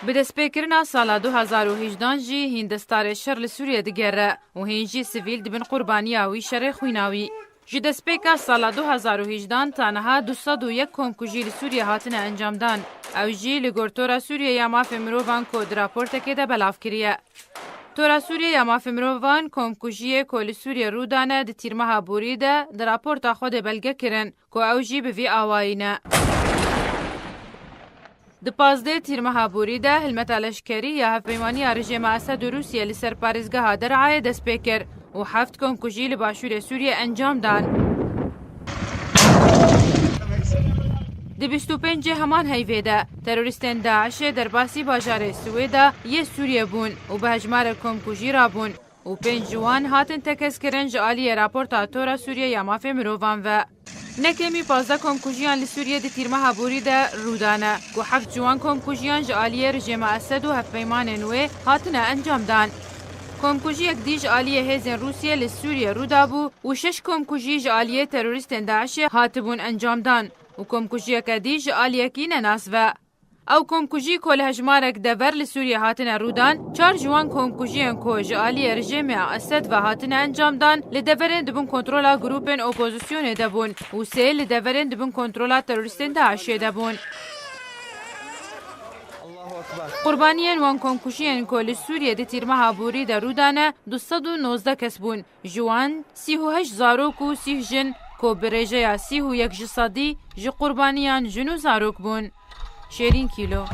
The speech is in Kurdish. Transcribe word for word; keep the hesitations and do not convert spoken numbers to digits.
Bi destpêkirina sala du hezar û hejdehan jî hîn destarê şer li Sûriyê digere û hîn jî sivîl dibin qurbaniya wî şerê xwînawî. Ji destpêka sala du hezar û hejdehan ta niha du sed û yek komkujî li Sûriyê hatine encamdan. Ew jî li gor Tora Sûriyê ya Mafê Mirovan ku di raportekê de belav kiriye. Tora Sûriyê ya Mafê Mirovan komkujiyê ku li Sûriyê rû dane di tîrmeha borî de di raporta xwe de belge kirin ku ew jî bi vî awayî ne. Di pazdeh tîrmeha borî de hilmeta leşkerî ya hevpeymaniya rejêma Esed û Rûsiyê li ser parêzgeha Der'ayê dest pê kir û heft komkujî li başûrê Sûriyê encam dan. Di bîst û pêncê heman heyvê de terorîstên DAIŞê derbasî bajarê Swêda yê Sûriyê bûn û bi hejmarek komkujî rabûn û pênc ji wan hatin tekez kirin ji aliyê raporta Tora Sûriyê ya Mafê Mirovan ve. Nekemî pazdeh komkujiyan li Sûriyê di tîrmeha borî de rû dane, ku heft ji wan komkujiyan ji aliyê rejêma Esed û hevpeymanên wê hatine encam dan. Komkujiyek dî ji aliyê hêzên Rûsiyê li Sûriyê rû dabû û şeş komkujî ji aliyê terorîstên DAIŞê hatibûn encam dan û komkujiyeke dî ji aliyekî nenas ve. Ew komkujî ku li hejmarek dever li Sûriyê hatine rûdan, çar ji wan komkujiyên ku ji aliyê rejêmê Esed ve hatine encam dan, li deverên di bin kontrola grûpên opozisyonê de bûn û sê li deverên di bin kontrola terorîstên DAIŞê de bûn. Qurbaniyên wan komkujiyên ku li Sûriyê di tîrmeha borî de rû dane, du sed û nozdeh kes bûn. Ji wan sî û heşt zarok û sîh jin ku bi rêjeya sî û yek ji sedî ji qurbaniyan jin û zarok bûn. Şêrîn Kîlo.